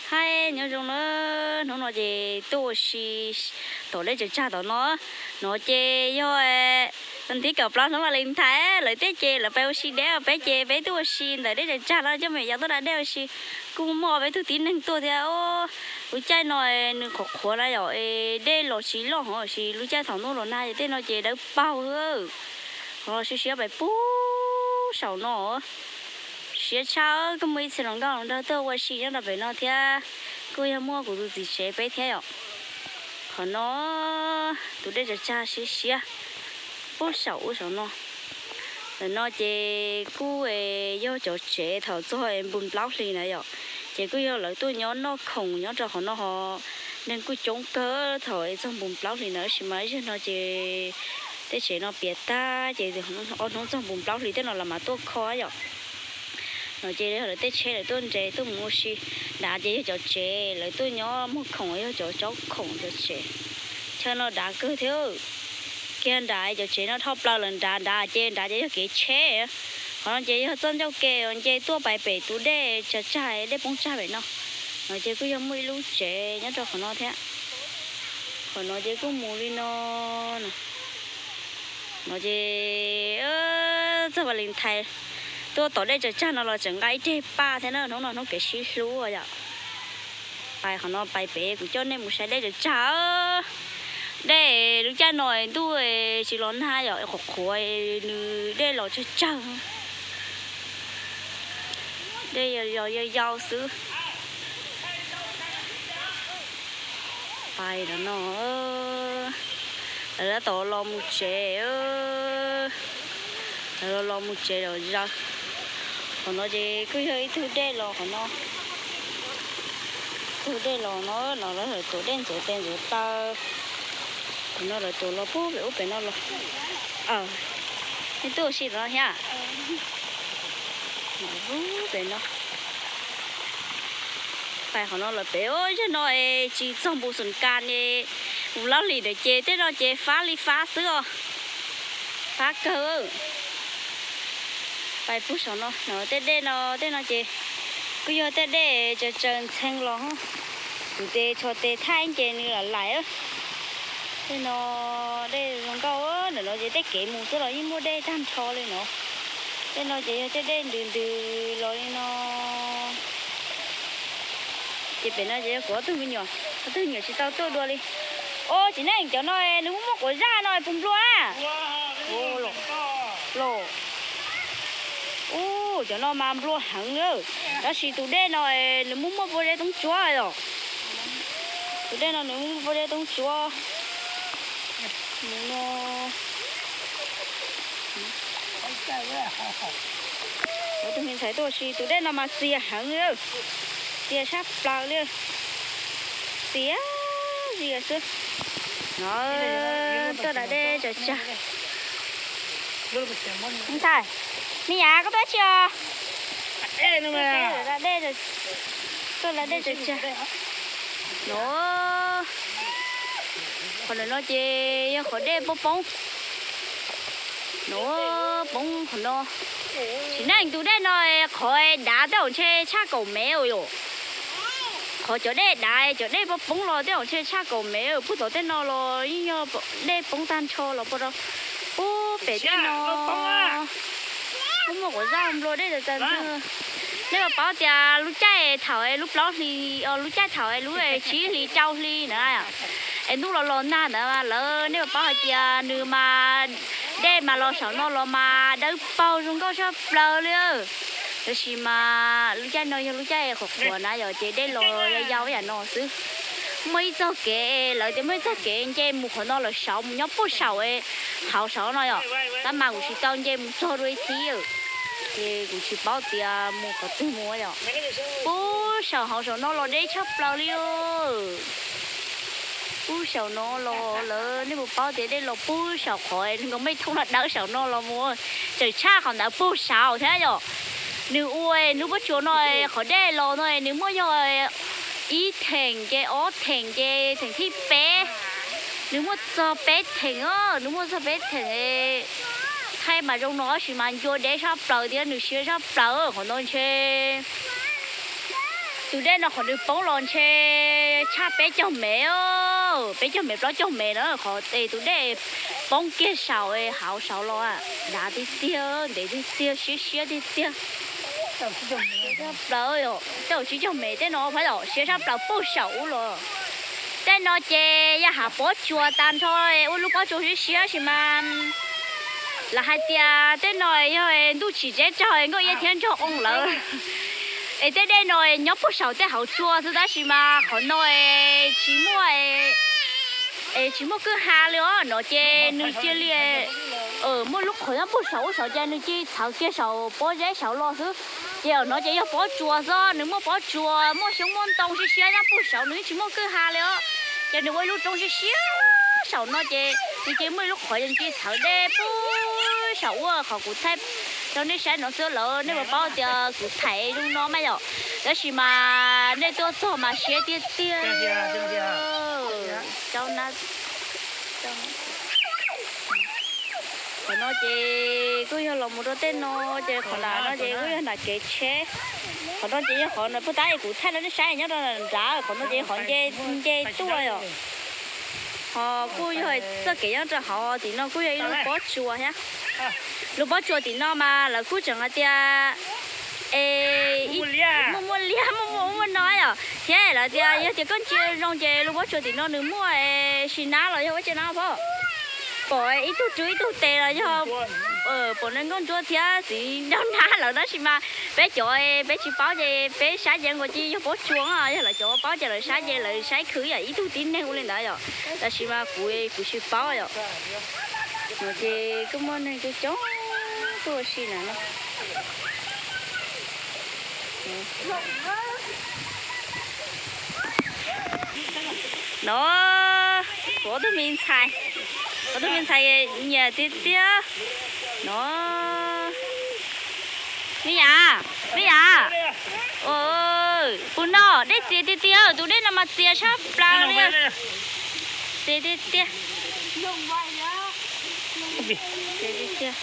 Hais nyob zoo na, hnub no ces tuaj ua si tom dej tsaws tsag tom no. No ces yog nthib kaum plaub hnub Valentine, lawv thiaj ces lawv pais ua si deb, peb ces peb tuaj ua si ntawm dej tsaws tsag no, coj me nyuam yaus tuaj da dej ua si. Kuj muaj peb tug tib neeg tuaj thiab. Lub caij no nws qhuav qhuav na yom, dej los tsis loj heev, sis lub caij thaum ntub los nag ces tej no ces dawb paug. Qhov no siab siab pais puag saum no. Siab tshaj, kuj muaj ib txhia hluas nkauj hluas nraug tuaj ua si nyob rau pem no thiab. Kuj yog muaj kuv tus txiv tsev peb thiab yom. Qhov no tus dej tsaws tsag siab siab puag saum ub saum no. Ntawm no ces kuj yog cov tsev thaum txog npus plaub hlis na yom, ces kuj yog lawv tuaj nyob noj khoom nyob rau qhov no ho. Neeg kuj coob kawg thaum txog npus plaub hlis na, tab sis mas ib zaug no ces tej tsev no piam tag ces ob hnub txog npus plaub hlis tej no los mas tuaj kho yom. No ces yog lawv tej tsheb lawv tuaj nres tuaj mus ua si. Nrad ces yog cov tsev lawv tuaj nyob muag khoom, yog cov tsob khoom cov tsev. Chaw no dav kawg thiab. Kiag nrad cov tsev no dhau plaws lawm nrad, nrad ces nrad ces yog kev tsheb. Qhov no ces yog txoj ncauj ke nce tuaj pais pem tus dej tsaws tsag, dej poob tsag pem no. No ces kuj yog muaj ib lub tsev nyob rau qhov no thiab. Qhov no ces kuj mus li no. No ces txog Valentine tuaj tom dej tsaws tsag no los tseem nqa ib reg paj thiab na, hnub no hnub kev sib hlub yom. Pais qhov no pais pem kuv coj nej mus saib dej tsaws tsag. Dej lub caij no ntuj tsis los nag yom, qhuav qhuav nws dej los tsawg tsawg. Dej yog yau yau xwb. Pais no, lawv tab tom los mus tsev, lawv los mus tsev los zaws. Qhov no ces kuj yog ib tug dej los qhov no. Tug dej los no, no lawv tuam dej ntxuav tes ntxuav taw. Qhov no lawv tuam los puag pem ub pem no los. Nej tuaj ua si rau no thiab? Pem no. Pais qhov no lawm pem, zaum no tsis txog npus xus kas ne, npus plaub hlis ntawd ces tej no ces fab li fab xwb os. Fab kawg. Pais puag saum no, no tej dej no, tej no ces kuj yog tej dej tsaws tsaws ntxhee los. Kuv tes tsho tes thaij ces nws lam lais. Tej no dej zoo nkauj, ntawm no ces tej kev mus xwb los yeej muaj dej tag nrho li no. Tej no ces yog tej dej ntws ntws los li no. Ces pem no ces yog kuv ob tug me nyuam, ob tug me nyuam tsis tau tuaj dua li. Os, txiv neej, cov no nws muaj muaj quav zaj no puas nplua na? Los, ub, cov no mas nplua heev li. Tab sis tus dej no nws muaj muaj pob zeb toob tsuab os. Tus dej no nws muaj muaj pob zeb toob tsuab. Mus no. Cov tus me ntxhais tuaj ua si, tus dej no mas txias heev li, txias sab plaws li, txias zias xwb. No, tuaj da dej tsaws tsag. Ntxhais, me nyuam koj tuaj tsi os? Tuaj da dej tsaws tsag. No, qhov ntawm no ces yog qhov dej poob poob. No, poob qhov no. Tsis neej, tus dej no qhov dav tej zaum ntshe tshaj kaum mev yom. Qhov cov dej dav cov dej poob poob los tej zaum ntshe tshaj kaum mev, puag tom tej no los yeej yog dej poob tag nrho los puag rau puag pem tej no. Muaj muaj quav zaj nplua dej txaws txaws ntxhee. Nej puas paub tias lub caij thaum lub plaub hlis, lub caij thaum lub tsib hlis rau hli na, es ntuj los los nag ntawd lawm, nej puas paub hais tias nws mas dej mas los saum no los mas dawb paug zoo nkauj tshaj plaws li. Tab sis mas lub caij no yog lub caij qhuav qhuav na yom, ces dej los yau yau ib yam no xwb. Muaj ib txoj kev, lawv tias muaj ib txoj kev nce mus qhov no lawm saud mus nyob puag saum hauv saud no yom. Tab mas kuv tsis tau nce mus txog dua ib thib, ces kuv tsis paub tias mus qhov twg mus yom. Puag saum hauv saum no los deb tshaj plaws li. Puag saum no los lawv, nej puas paub tias dej los puag saum qhov nkaus mej thoob no dawb saum no los mus, tseem tshaj qhov ntawd puag saud thiab yom. Nws ua nws puab tsuas no, qhov dej los no nws muaj yog ib theem ces ob theem ces theem thib peb, nws muaj txog peb theem, nws muaj txog peb theem. Thaij mas zoo no tab sis mas ncua deb tshaj plaws thiab nws siab tshaj plaws qhov no ntshe. Tus dej no qhov nws poob los ntshe tshaj peb caug mev, peb caug mev plaub caug mev na, qhov es tus dej poob kiag saum hauv saud los, dav tiag tiag, ntev tiag tiag, siab siab tiag tiag. Plaws, tej zaum tsib caug mev tej no phab, siab tshaj plaws puag saum ub los. Tej no ces yog hav pob tsuas tag nrho, ua lub pob tsuas siab siab sis mas lawv hais tias tej no yog ntuj tsim zeb raug nkauj iab thiab nraug oo lawm. Es tej dej no nyob puag saum tej hauv tsua xwb tab sis mas qhov no tsis muaj, es tsis muaj kwj ha li os no ces nws cia li muaj lub qhov nyob puag saum ub saud ces nws cia li txhawv kiag saum pob zeb saud los xwb. Ces no ces yog pob tsuas xwb, nws muaj pob tsuas muaj xyoob muaj ntoo siab siab nyob puag saud, nws yeej tsis muaj kwj ha li os. Ces nws ua ib lub roob siab siab saum no ces nws cia li muaj ib lub qhov ces nws cia li txhawv dej puag saum ub. Qhov kuv thaij rau nej saib no xwb lawm nej puas paub tias kuv thaij zoo no mas yom. Tab sis mas nej tuaj txog mas siab tiag tiag. Qhov no ces kuj yog los mus rau tej no, ces qhov nram no ces kuj yog nram kev tsheb. Qhov no ces yog qhov puag ta es kuv thaij rau nej saib nyob rau nram, qhov no ces qhov nce tuaj yom. Ho kuj yog txoj kev nyob rau hauv tim no kuj yog ib lub pob tsuas thiab. Lub pob tsuas tim no mas lawv kuj tseem hais tias es muaj muaj liab, muaj muaj ub muaj no yom, thiab lawv tias yog tias koj ntsia zoo ces lub pob tsuas tim no nws muaj sis nab los yog ua tsev nab pom, pom ib tug rwg ib tug tes los yog pom nkauj ntsuab thiab txiv nraug nab lawm tab sis mas peb cov peb tsis paub ces peb saib ces nkaus cia li yog pob tsuas, yog lawv cov paub ces lawv saib ces lawv saib khwv yam ib tug tib neeg ua li ntawd yom. Tab sis mas kuv kuv tsis paub yom. No ces kuj muaj neeg coob coob tuaj ua si na no. No, kuv ob tug me ntxhais, ob tug me ntxhais nyiam tiag tiag no. Me yam, me yam, puas noj dej txias tiag tiag, tus dej no mas txias tshaj plaws li. Txias tiag tiag. Txias tiag tiag.